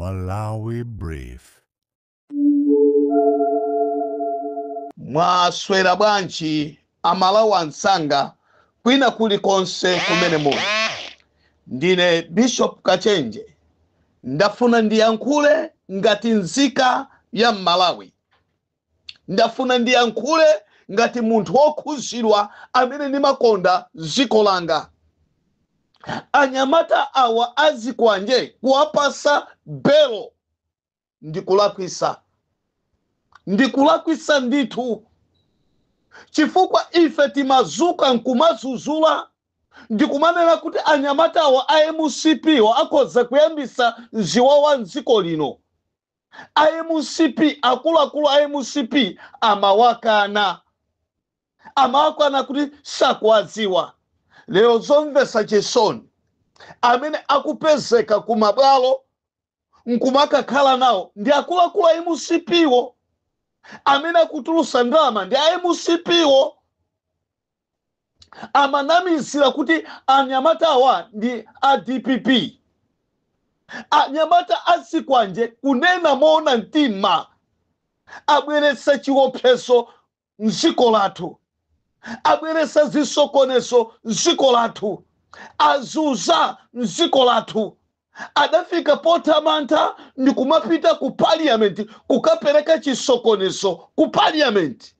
Malawi Brief. Mwaswera bwanji Amalawi anzanga kwina kulikonse kumene muli? Ndine Bishop Kachenje. Ndafuna ndiyankhule ngati nzika ya Mmalawi. Ndafuna ndiyankhule ngati munthu wokhuzidwa amene ndimakonda dziko langa. Anyamata awa azikwanje kuwapasa belo ndikulakwisa, ndikulakwisa ndithu, chifukwa ife timazuka nkumazuzula ndikumanena kuti anyamata awa a MCP wa akhoza kuyambisa ziwawa mdziko lino. A MCP, akuluakulu a MCP amawakana, amawakana kuti sakuwadziwa. Lero zomvetsa chisoni, amene akupezeka kumabwalo nkumakakhala nawo ndi akuluakulu a MCP wo, amene akutulusa ndalama ndi a MCP wo. Amanamizira kuti anyamata awa ndi a DPP. Anyamata azikwanje, kunena moona mtima, abweretsa chiopsezo mdziko lathu, abweretsa zisokonezo mdziko lathu, azuza mdziko lathu. Adafika pothamantha ndi kumapita ku parliament kukapereka chisokonezo ku parliament.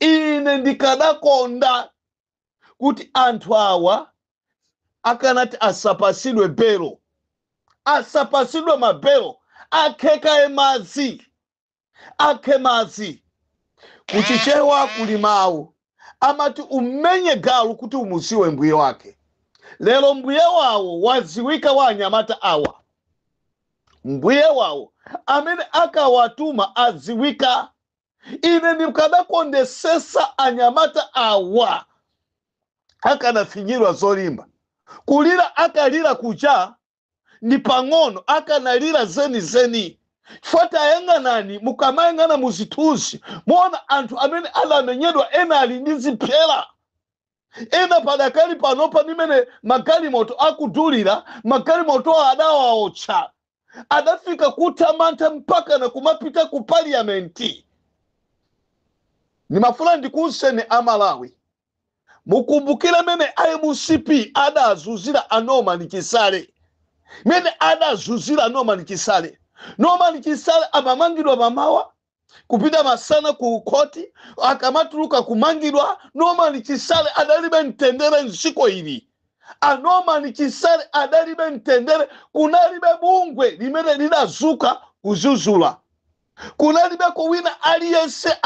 Ine ndikadakonda kuti anthu awa akanati asapasidwe belo, asapasidwe mabelo, akhekaye madzi, akhe madzi. Kuchichewa kuli mawu amati umenye galu kuti umuziwe mbuye wake. Lero mbuye wawo waziwika wa anyamata awa, mbuye wawo amene akawatuma aziwika. Ine ndikadakondesesa anyamata awa akanafinyidwa zolimba, kulira akalira kucha ndi pang'ono, akanalira zenizeni. Chifukwa tayang'anani, mukamayang'ana muzithunzi muona anthu amene adamenyedwa, ena ali ndi zipsera, ena padakali panopa ndimene magalimoto akudulira, magalimoto adawaotcha. Adafika kuthamantha mpaka na kumapita ku parliament. Ndimafuna ndikuwuzeni Amalawi, mukumbukire mene MCP adazuzira a Norman Chisale, mene adazuzira Norman Chisale. Norman Chisale amamangidwa mamawa kupita masana ku khoti, akamatuluka kumangidwa. Norman Chisale adalibe mtendere mdziko ili. A Norman Chisale adalibe mtendere. Kunalibe bungwe limene lidazuka kuzuzula, kunalibeko wina aliyense.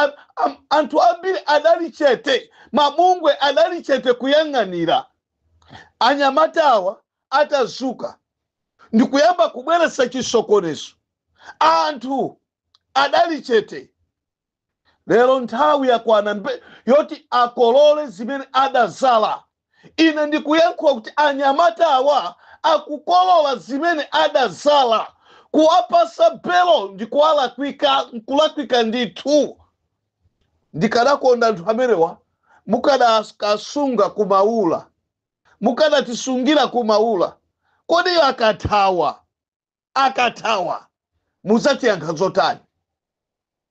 Anthu ambiri adali chete, mabungwe adali chete kuyang'anira. Anyamata awa atazuka ndikuyamba kubweretsa chisokonezo, anthu adali chete. Lero nthawi yakwana yoti akolole zimene adazala. Ine ndikuyankhula kuti anyamata awa akukolola zimene adazala. Kuwapasa belo ndikuwalakwika, nkulakwika ndithu. Ndikadakonda anthu amenewa mukadakasunga kumaula, mukadatisungira kumaula. Kodi akathawa, akathawa muzatiyankha zotani?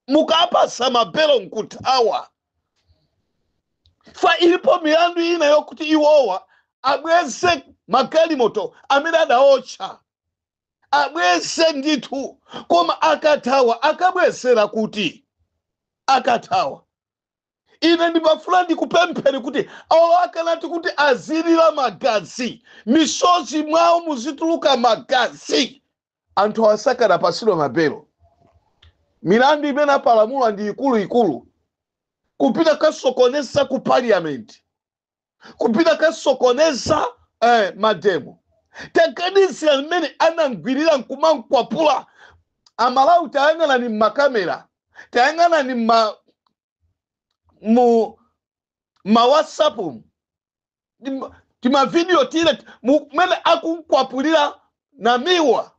Mukapasa mabelo nkuthawa, fa ilipo milandu ina yokuti iwowa abweze magalimoto amene adaotcha, abweze ndithu. Koma akathawa akabwezera kuti? Akathawa, ine ndimafuna ndikupempheni kuti awo akanati kuti azilira magazi, misozi mwawo muzituluka magazi, anthu asakanapasidwa mabelo. Milandu imene apalamula ndi ikuluikulu, kupita kasokoneza ku parliament, kupita kasokoneza mademo. Taganizira mmene anamgwirira nkumankwapula. Amalawi, tayang'anani mmakamera, tayang'anani mu ma WhatsApp, timavidiyo tile mmene akunkwapulira Namiwa.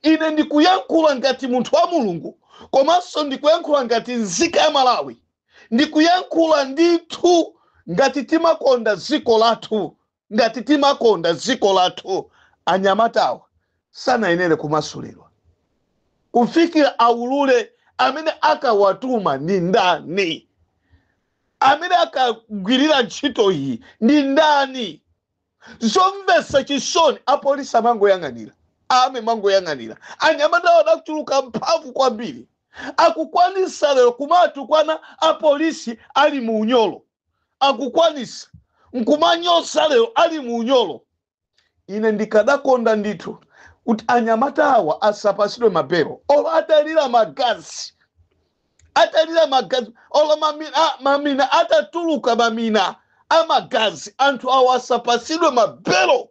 Ine ndikuyankhula ngati munthu wa Mulungu, komanso ndikuyankhula ngati nzika ya Malawi. Ndikuyankhula ndithu ngati timakonda dziko lathu, ngati timakonda dziko lathu. Anyamatawa sanayenere kumasulidwa. Kufikira aulule amene akawatuma ndi ndani, amene akagwirira ntchito iyi ndi ndani. Zomvetsa chisoni, apolisi amangoyang'anira, ame mangoyang'anira. Anyamata adachuluka mphamvu kwambiri, akukwanisa lero kumatukwana apolisi ali mu unyolo, akukwanisa nkumanyoza lero ali mu unyolo. Ine ndikadakonda ndithu kuti anyamata awa asapasidwe mabelo, olo atalira magazi, atalira magazi, olo mamina atatuluka, mamina amagazi, anthu awa asapasidwe mabelo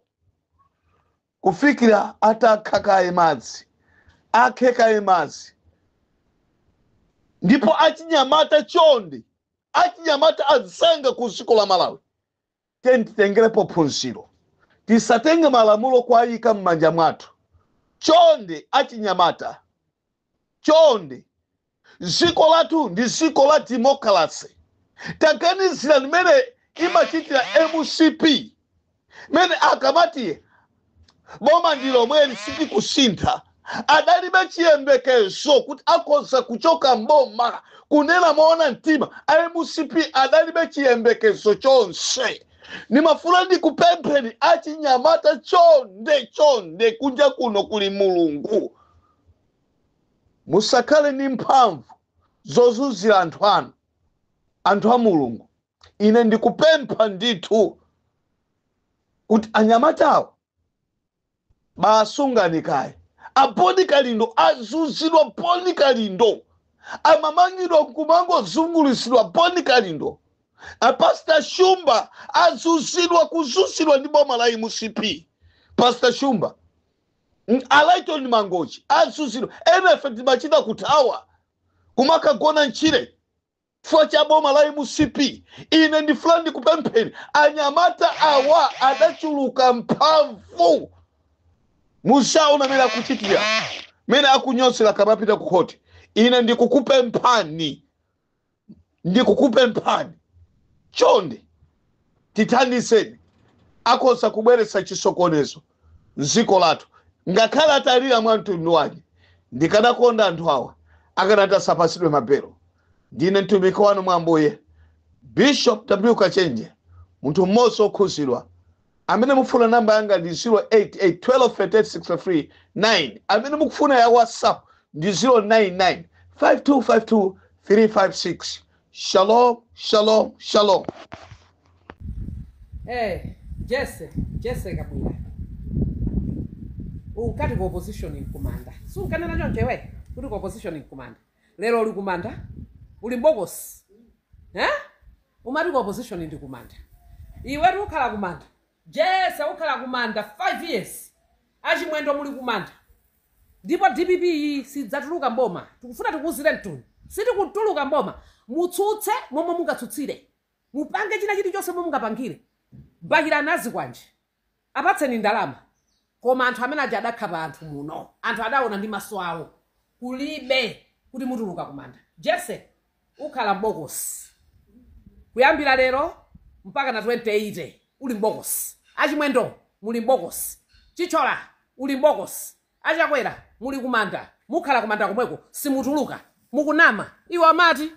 kufikira atakhakaye madzi, akhekaye madzi. Ndipo achinyamata chonde, achinyamata adzanga ku dziko la Malawi, titengerepo phunziro, tisatenge malamulo kuayika m'manja mwathu. Chonde achinyamata, chonde, dziko lathu ndi dziko la democracy. Taganizira mmene imachitira MCP, mene akamati boma ndi lomweli, sitikusintha, adalibe chiyembekezo kuti akhoza kuchoka mboma. Kunena moona mtima, a MCP adalibe chiyembekezo chonse. Nimafuna ndikupempheni achinyamata, chonde chonde, kunja kuno kuli Mulungu. Musakhale ndi mphamvu zozunzira anthu anu, anthu a Mulungu. Ine ndikupempha ndithu kuti anyamatawo basungani kaye. Aboni Kalindo azunzidwa, Boni Kalindo amamangidwa kumangozungulisidwa, Boni Kalindo. Apastor Shumba azunzidwa, kuzunzidwa ndi boma la MCP. Pastor Shumba, Alaiton Mangochi azunzidwa. Enefe timachita kuthawa kumakagona ntchire chifukwa cha boma la MCP. Ine ndifuna ndikupempheni, anyamata awa adachuluka mphamvu. Musaona mene akuchitira, mene akunyozera kamapita ku khoti. Ine ndikukupemphani, ndikukupemphani chonde, tithandizeni. Akhoza kubweretsa chisokonezo mdziko lathu ngakhale atalira mwa mtundu wake. Ndikadakonda anthu awa akanati asapasidwe mabelo. Ndine mtumiki wanu mwa Ambuye, Bishop W Kachenje, munthu mmodzi wokhuzidwa. Amene mukufuna namba yanga ndi 088 12 38 63 9. Amene mukufuna ya WhatsApp ndi 099 5252 356. Shalom, shalom, shalom. Jesse, Jesse Kabwila, unkati ku opposition nkumanda, sunkanena choncho iwe kuti ku opposition nkumanda? Lero uli kumanda, uli mbokosi, eh? Umati ku opposition ndi kumanda, iwetu ukhala kumanda. Jesse, ukhala kumanda 5 years. Achimwendo, muli kumanda. Ndipo DPP iyi sidzatuluka mboma. Tikufuna tikuwuzire mtundu, sitikutuluka mboma. Mutsutse momwe mungatsutsire, mupange china chilichonse momwe mungapangire, bakirani azikwanje, apatseni ndalama, koma anthu amene aja adakhapa anthu muno, anthu adaona ndi maso awo. Kulibe kuti mutuluka kumanda. Jesse, ukhala mbokosi kuyambira lero mpaka na 2080, uli mbokosi. Achimwendo, muli mbokosi. Chichola, uli mbokosi. Achakwera, muli kumanda, mukhala kumanda komweko, simutuluka. Mukunama iwo amati.